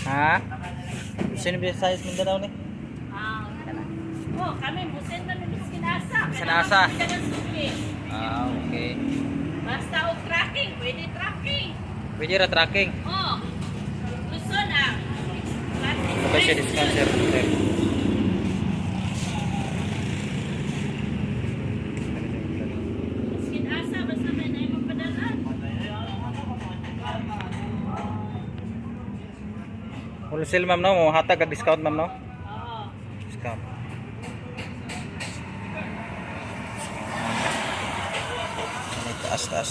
Ha? Sino Visayas Mindanao ni? Ah, oh, kami musen na mi kinasa. Bisan asa. Suki. Ah, okay. Basta og tracking, pwede tracking. Pwede ra tracking. Oh. Luzon ah. Okay siya discount, sir. Sir. Miskin asa basta may naay magpadala. Wholesale, ma'am, no? Mo hatag og discount, ma'am, no? Oo. Discount. Taas taas.